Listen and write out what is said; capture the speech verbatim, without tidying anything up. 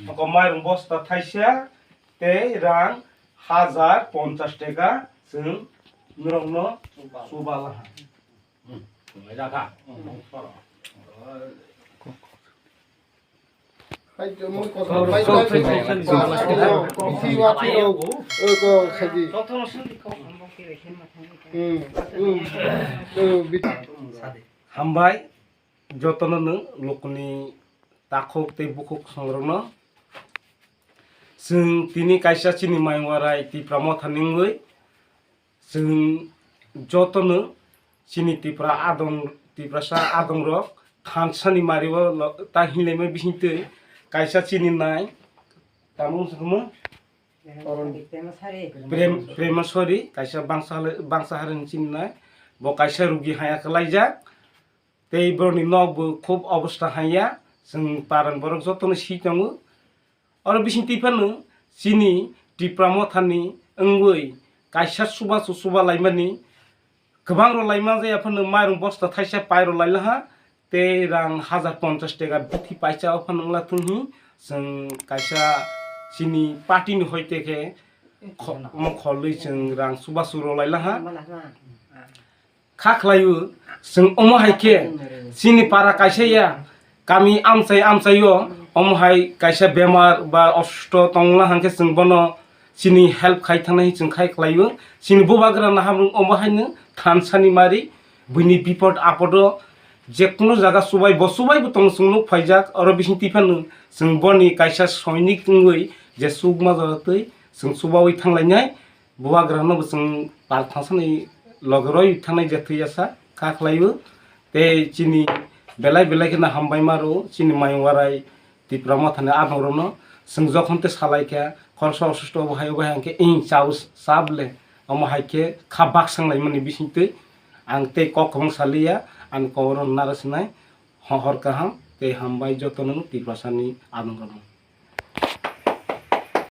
Oko mairung bosta thaisa tei rang hajar ponchas teka chwng norokno chuba laha. Hai, mo kosor bai, bai, bai, bai. Isi wa tiro, o ko khaji. Hmm, hmm. O, bit- Hambai, jotono nwng lukuni takhuk tei bukhuk songrokno. Chwng tini kaisa chini mayung warai Tipra Motha ni wngwi, chwng jotono chini Tipra adong, Tiprasa adongrok thansani mario lo-, ta hinlaima bisingtwi kaisa chini nai, tamo wngkha khe mo? Prem, Premasori, kaisa bangsa hale-, bangsa harani chini nai, bo kaisa rugi haya khlaijak, tei borokni nok bo khub obosta haya, chwng paran borok jotono si tongo. Oro bising twi phano chini Tipra Mothani wngwi kaisa chubachu chuba laimani kwbang rw laima jaya phano mairung bosta thaisa pai rw lailaha tei rang hajar ponchas teka bithi paisa o phano wngla thung hi chwng kaisa chini party ni hoite khe kho-, omo kholwi chwng rang chubachu rw lailaha. Kha khlaio, chwng omo hai khe chini para kaisa ya, kami amchai amchaio, omo hai kaisa bemar ba osusto tongla hwnkhe chwng bono chini help khai thangnai chwng khai khlaio. Chini bubagra nahamrung omo haino thansani mari, buini bipod apodo jekunu jaga chubai bo chubai bo tong chwng nuk phaijak, oro bising twi phano chwng boni kaisa soinik wngwi je chukma jora twi chwng chubaui thanglainai. Bubagrano bo chwng pal thangsani loge roi thangnai je thwi yasa kha khlaio. Tei chini belai belai kheno hambai maro chini mayung warai Tipra Mothani adongrokno. Chwng jokhon tei salai kha khoroksa osusto obo hai obo hai hwnkhe ing chao chable omo hai khe kha baksanglai mani bisingtwi ang tei kok kwbang saliya ani kok oro nara sinai. Ho-, hor kaham tei hambai jotono Tiprasani adongrokno.